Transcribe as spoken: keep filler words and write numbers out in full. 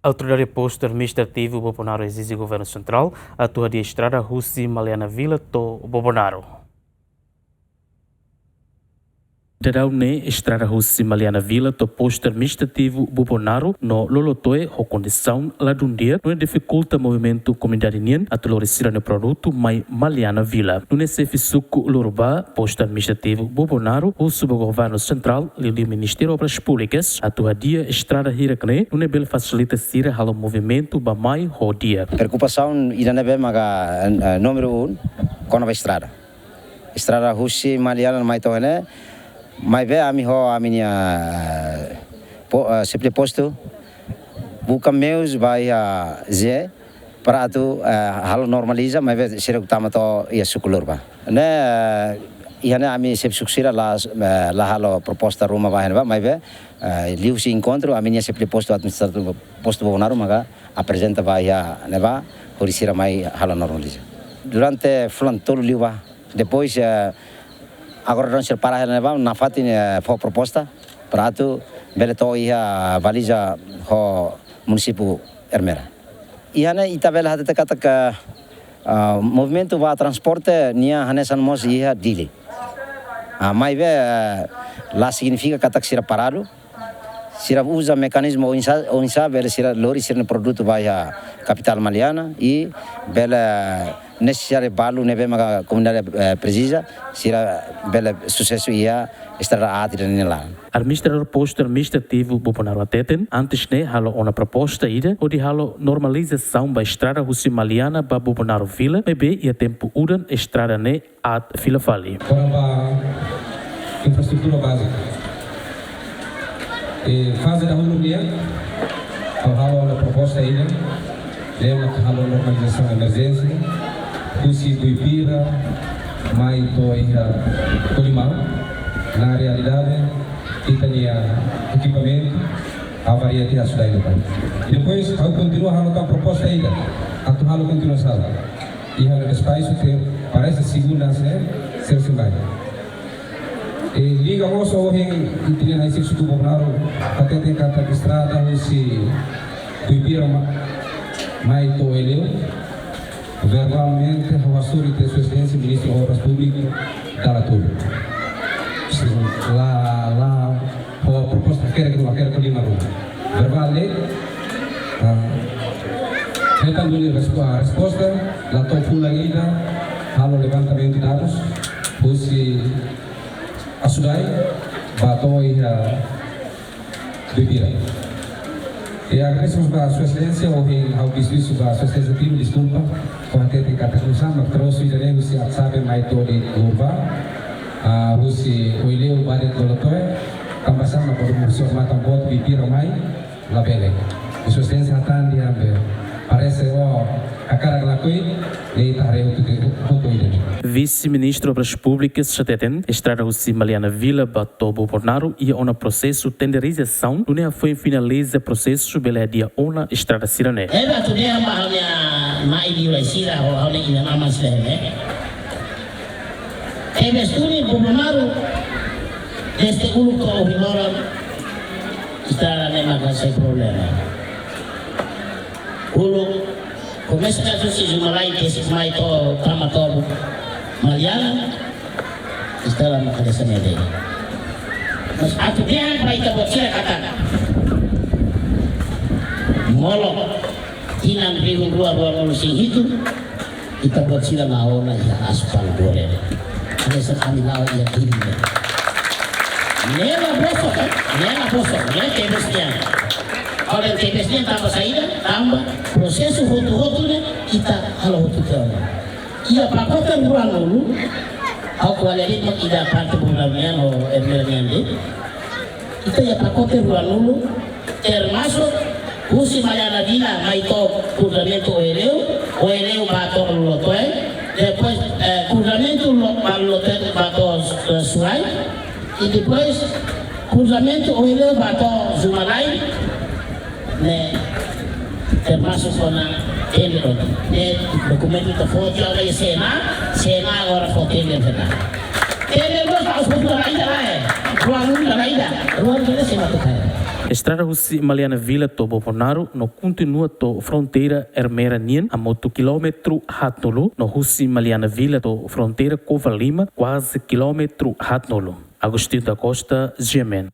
Autoridade Postu Administrativu Bobonaro ezije Governu Sentrál atu hadi'a estrada husi Maliana Vila to'o Bobonaro. Daudaun ne'e estrada husi Maliana Vila to'o Postu Administrativu Bobonaro no lolotoe ho kondisaun ladún di'ak, nune'e difikulta movimentu komunidade nian atu lori sira-nia produtu mai Maliana Vila. Nune'e xefe suku Lurba, Postu Administrativu Bobonaro, husu ba Governu Sentrál, liuliu Ministériu Obras Públikas, atu hadi'a estrada hirak ne'e, nune'e bele fasilita sira halo movimentu bá-mai ho di'ak. Preokupasaun ida ne'ebé maka, eh, númeru um, kona-ba estrada. Estrada husi Maliana mai to'o ne'e, maibé ami ho ami-nia, eh, po-, eh, xefe postu buka meius ba iha ze para atu, eh, halo normaliza, maibé sira tama to'o iha suku Lurba. Ne'e, eh, iha ne'e ami xefe suku sira la, eh, la halo proposta ruma ba iha ne'ebá, maibé, eh, liuhusi enkontru, ami-nia xefe postu administrativu postu Bobonaro maka aprezenta ba iha ne'ebá, hodi sira mai halo normaliza. Durante fulan tolu liubá, depois, eh, agora daudaun sira para iha ne'ebá, nafatin, eh, fó proposta para atu bele to'o iha baliza ho munisípiu Ermera. Iha ne'e ita bele hatete katak, ah, movimentu ba transporte nian hanesan mós iha Dili. Ah, maibé, eh, la signifika katak sira paradu. Sira uza mekanizmu oinsá, oinsá bele sira lori sira-nia produtu ba iha kapitál Maliana i bele nesesáriu balu ne'ebé maka komunidade, eh, presiza, sira bele susesu iha estrada aat ida-ne'e nian laran. Administradór Postu Administrativu Bobonaro hateten, antes ne'e halo ona proposta ida hodi halo normalizasaun ba estrada husi Maliana ba Bobonaro Vila, maibé iha tempu udan estrada ne'e aat fila fali. Kona-ba infraestrutura bázika. E faze dahuluk nian, ha'u halo ona proposta ida, ne'e mak halo normalizasaun emerjénsia, husi Buipira, mai to'o iha Colimão. Na realidade, ita-nia ekipamentu avaria tiha Asudai ne'ebá. Depois, ha'u kontinua halo tan proposta ida, atu halo kontinuasaun. Iha ne'e despaixu te parese segunda se, se se vai. E liga mós ho ohin ita-nia xefe suku Bobonaro, hateten katak estrada husi Buipira ma-, mai to'o Oileu. Verbalmente, ha'u hasoru tiha Sua Exelénsia Ministru Obras Públikas, dala tudu. La, la, ho proposta hakerek, hakerek lima rua. Verbál ne'e, ah, hetan duni respo-, ah, resposta, la to'o fulan ida, halo levantamentu dadus, husi Asudai, ba to'o iha Buipira. E agradese ba Sua Exelénsia, ohin ha'u bisu-bisu ba Sua Exelénsia, pido deskulpa, ha'u hateten katak oinsá mak trosu ida-ne'e husi Atsabe mai to'o Lurba, ah, husi Oileu ba de'it lolotoe, tanba sá mak husi Matan Boot Buipira mai, labele. Sua Exelénsia hatán dehan be, parese ó hakarak lakohi, ne'e ita haree hotu ke, hotu ida-ne'e. Vise-Ministru Obras Públikas hateten, estrada husi Maliana Vila ba to'o Bobonaro iha ona prosesu tenderizasaun, nune'e foin finaliza prosesu bele hadi'a ona estrada sira-ne'e. Eba tu dia ma hanya mai di ulai sira, ho hanya ina nama sira ne'e. Tebes duni Bobonaro, desde uluk to'o ohin loron, estrada ne'e maka sei problema. Uluk, komesa kazu husi Zumalai, ke si mai to'o, tama to'o Maliana, estrada maka hanesan ne'e de'it. Mas atu dehan ba ita-boot sira katak molok, tinan rihun rua ruanulu-resin-hitu, ita-boot sira la'o ona iha aspal goreng. Hanesan ami la'o iha Dili. Ne'e la bosok, eh? Ne'e la bosok, ne'e tebes nian. Oleh tebes nian tanba saida, tanba prosesu hotu-hotu ne'e, ita halo hotu tiha ona. Iha pakote ruanulu, ha'u ko'alia de'it mak ida parte Bobonaro nian ho Ermera nian de'it. Ita iha pakote ruanulu, termasuk husi Maliana Vila mai to'o kruzamentu Oileu, Oileu ba to'o lolotoe, depois, eh, kruzamentu lo-, ba lolotoe ba to'o, eh, Surai, i depois kruzamentu Oileu ba to'o Zumalai, ne'e termasuk ona tender ona. Ne'e dokumentu ita fó tiha ona iha Sena, Sena agora fó tender ona. Tender mós ha'u fó tiha ona ida lae. Ruanulu ida lae. Ruanulu ida lae Sena tu kaya. Estrada husi Maliana Vila to'o Bobonaro no kontinua to'o fronteira Ermera nian hamutuk kilómetru haatnulu, no husi Maliana Vila to'o fronteira Covalima kuaze kilómetru haatnulu. Agostinho da Costa, G M N.